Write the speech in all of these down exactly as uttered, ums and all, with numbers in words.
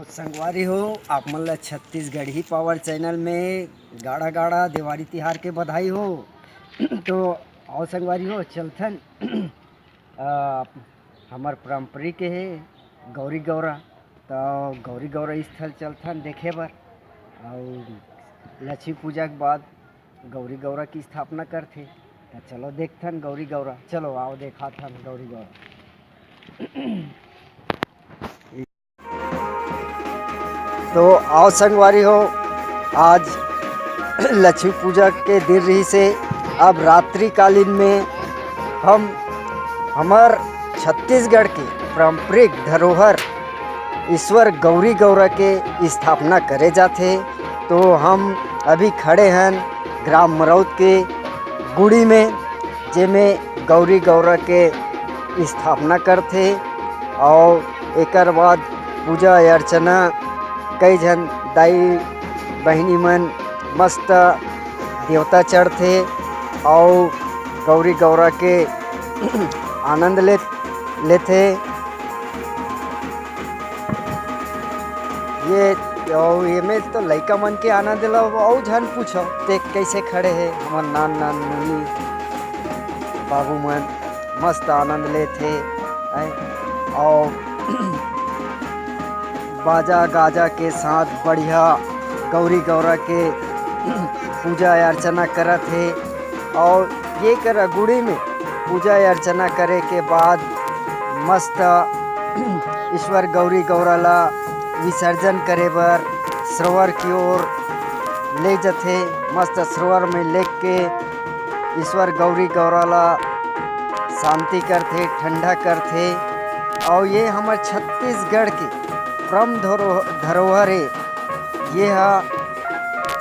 संगवारी हो, आप मन ला छत्तीसगढ़ी पावर चैनल में गाड़ा गाड़ा देवारी तिहार के बधाई हो। तो आओ संगवारी हो, चलथन अ, हमर पारंपरिक हे गौरी गौरा, तो गौरी गौरा स्थल चलथन देखे बर। अउ लक्ष्मी पूजा के बाद गौरी गौरा की स्थापना करथे। तो चलो देखथन गौरी गौरा, चलो आओ देखाथन गौरी गौरा। तो आओ संगवारी हो, आज लक्ष्मी पूजा के दिन रहिसे। अब रात्रिकालीन में हम हमर छत्तीसगढ़ के पारंपरिक धरोहर ईश्वर गौरी गौरा के स्थापना करे जाथे। तो हम अभी खड़े हन ग्राम मरौद के गुड़ी में, जेमे गौरी गौरा के स्थापना करथे। अउ एकर बाद पूजा अर्चना, कई झन दाई बहिनी मन मस्त देवता चढ़थे अउ गौरी गौरा के आनंद ले लेथे। ये अउ एमे तो लइका मन के आनंद ल अउ झन पूछो, ते कैसे खड़े हे हमर नान नान मुनी बाबू मन, मस्त आनंद लेथे। हैं? अउ बाजा गाजा के साथ बढ़िया गौरी गौरा के पूजा अर्चना करत हे। अउ ये करा गुड़ी में पूजा अर्चना करे के बाद मस्त ईश्वर गौरी गौरा ला विसर्जन करे बर सरोवर की ओर ले जथे। मस्त सरोवर में लेग के ईश्वर गौरी गौरा ला शांति करथे, ठंडा करथे। अउ ये हमर छत्तीसगढ़ के परम धरो-, धरोहर हे। ये ह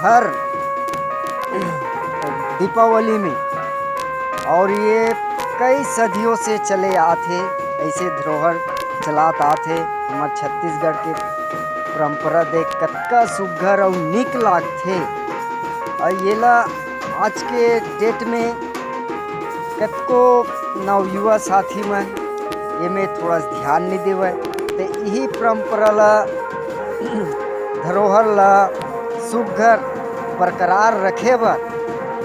हर दीपावली में, और ये कई सदियों से चले आत हे, ऐसे धरोहर चलात आत हे। हमर छत्तीसगढ़ के परंपरा देख कतका सुग्घर अउ नीक लागथे। अउ येला आज के डेट में कतको नवयुवा साथी मन एमे थोड़ा ध्यान नइ देवय, ते इही परंपरा ला, धरोहर ला सुग्घर बरकरार रखे बर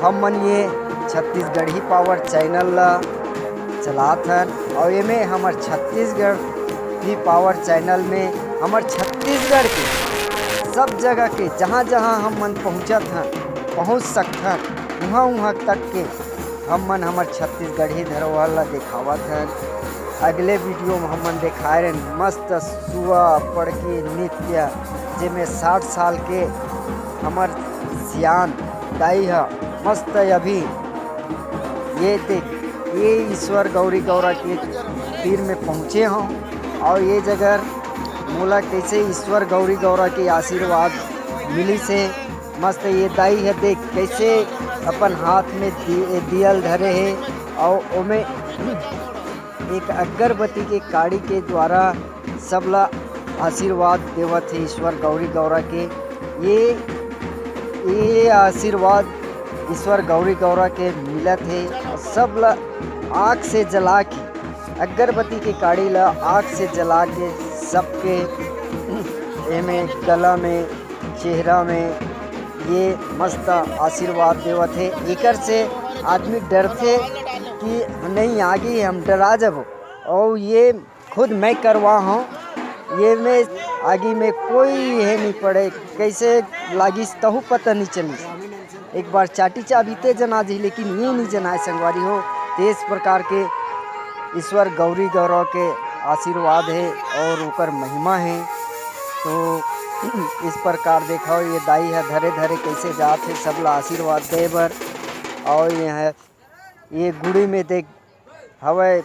हमन ये छत्तीसगढ़ी पावर चैनल ला चलात हन। और एमे हमर छत्तीसगढ़ी पावर चैनल में हमर छत्तीसगढ़ के सब जगह के जहाँ जहाँ हमन पहुँचत हन, पहुँच सकथन, उहाँ उहाँ तक के हमन हमर छत्तीसगढ़ी धरोहर ला देखावत हन। अगले वीडियो में हमन देखाए रहेन मस्त सुआ पड़की नृत्य, जेमे साठ साल के हमर सियान दाई ह मस्त अभी ये देख, ये ईश्वर गौरी गौरा के तीर में पहुँचे हों। और ये जगह मोला कैसे ईश्वर गौरी गौरा के आशीर्वाद मिलिस हे। मस्त ये दाई ह देख कैसे अपन हाथ में दि-, दियल धरे हे और ओमे एक अगरबत्ती के काड़ी के द्वारा सबला आशीर्वाद देवत हे ईश्वर गौरी गौरा के। ये, ये आशीर्वाद ईश्वर गौरी गौरा के मिलत हे और सबला आग से जला के, अगरबत्ती के काड़ी ला आग से जला के सबके एमे गला में, चेहरा में ये मस्त आशीर्वाद देवत हे। एकर से आदमी डरथे कि नहीं आगी हम डरा जबो, और ये खुद मैं करवा हूँ। ये में आगी में कोई हे नहीं पड़े, कैसे लागिस तहू पता नहीं चलिस। एक बार चाटी चाबी ते जना जी, लेकिन ये नहीं जनाए संगवारी हो। तो इस प्रकार के ईश्वर गौरी गौरव के आशीर्वाद हे और ओकर महिमा हे। तो इस प्रकार देखो, ये दाई ह धरे धरे कैसे जात हे सबला आशीर्वाद दे बर। और ये है, ये गुड़ी में देख हवय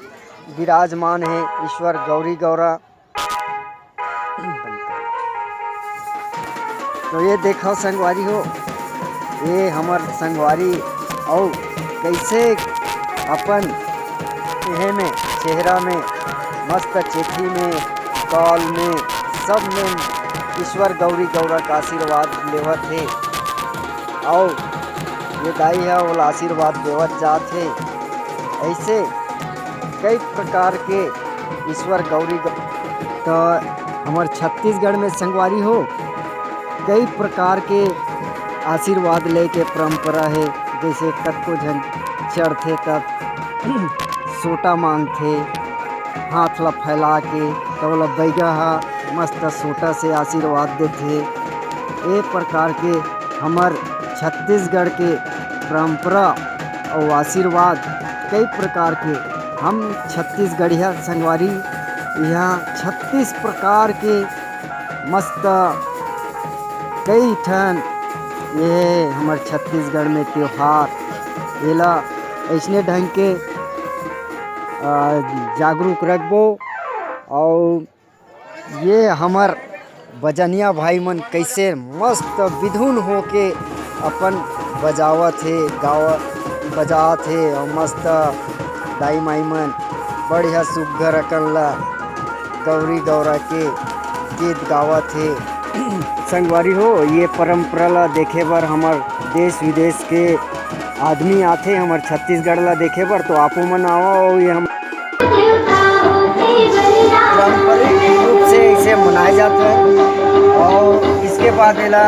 विराजमान हे ईश्वर गौरी गौरा। तो ये देखो संगवारी हो, ये हमर संगवारी अउ कैसे अपन एहे में चेहरा में मस्त चेथी में, कौल में, सब में ईश्वर गौरी गौरा का आशीर्वाद लेवत हे। अउ ये दाई ह ओला आशीर्वाद देवत जात हे। ऐसे कई प्रकार के ईश्वर गौरी गौ-, तो हमर छत्तीसगढ़ में संगवारी हो, कई प्रकार के आशीर्वाद ले के परंपरा हे। जैसे कतको झन चढ़थे तब सोटा मांगथे, हाथ ला फैला के, त ओला बैगा ह मस्त सोटा से आशीर्वाद देथे। ए प्रकार के हमर छत्तीसगढ़ के परंपरा अउ आशीर्वाद कई प्रकार के। हम छत्तीसगढ़िया संगवारी, इहाँ छत्तीस प्रकार के मस्त कई ठन ये हमर छत्तीसगढ़ में त्योहार, एला अइसने ढंग के, अ, जागरूक रखबो। अउ ये हमर बजनिया भाई मन कैसे मस्त विधुन होके अपन बजावत हे, गावत, बजात हे, अउ मस्त दाई माई मन बढ़िया सुग्घर अकन ला गौरी गौरा के गीत गावत हे। संगवारी हो, ये परंपरा ला देखे बर हमर देश विदेश के आदमी आथे हमर छत्तीसगढ़ ला देखे बर, तो आपो मन आवा। अउ ये हम पारंपरिक रूप से इसे मनाए जात हे। अउ इसके बाद एला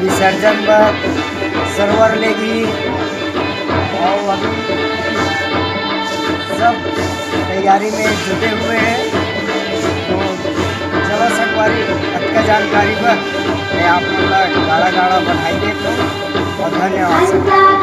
विसर्जन बर सरोवर लेगी। अउ अभी सब तैयारी में जुटे हुए हैं। तो चलो संगवारी, अतका जानकारी बर मैं आप मन ला गाड़ा गाड़ा बधाई देत हूँ अउ धन्यवाद।